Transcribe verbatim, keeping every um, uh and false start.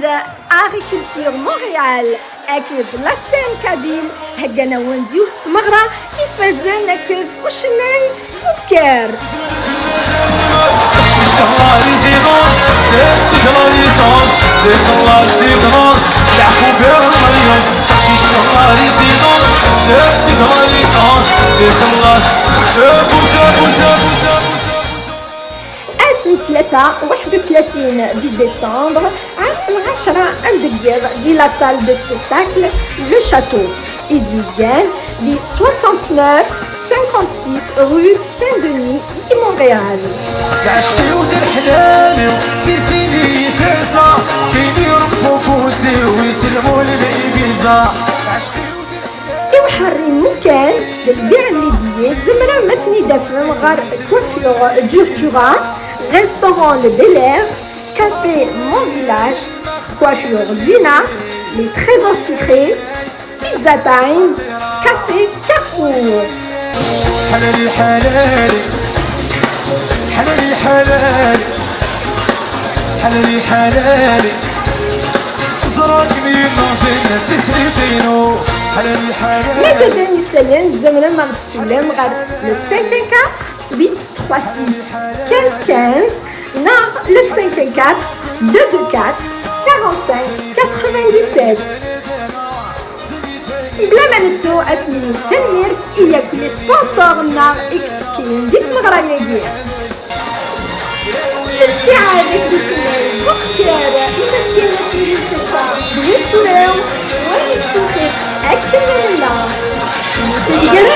Agriculture Montréal akked la scène kabyle heggan-awen-d yiwet n tmeɣra ifazen akked ucennay Bubker. Ass n ttlata, waḥed u tlatin di décembre, ɛerf lɛecra n deg yiḍ di la salle de spectacle Le Château, i d-yezgan di soixante-neuf cinquante-six rue Saint-Denis di Montréal. Lɛecq-iw d leḥlal-iw, si zzin i yi-terza, tili rebbu ufus-iw, yettlemmu lbiza. Lɛecq-iw d leḥlal. I uḥerri n umkan, d lbiɛ n les billets, tzemrem ad ten-id-tafem ɣer Coiffure Jurtura, Restaurant Le Bel Air, Café Mon Village, Coiffure Zina, Les Trésors Sucrés, Pizza Time, Café Carrefour. حلالي حلالي، حلالي حلالي، حلالي حلالي. زرقني نوتين تسليتينو، حلالي حلالي. Mazal d ayen isellen, tzemrem ad ɣ-d-tessiwlem ɣer le cinq un quatre huit trois six quinze quinze neɣ le cinq un quatre deux deux quatre quarante-cinq quatre-vingt-dix-sept. Bla ma nettu, ad s-nini tanemmirt i yakk les sponsors-nneɣ i yettekkin di tmeɣra-agi. Lettiɛad akked ucennay Bubker, ifakken ad tili lqissa d win turaw, war nekk s lxiq akken ma nella. Deg-neɣ.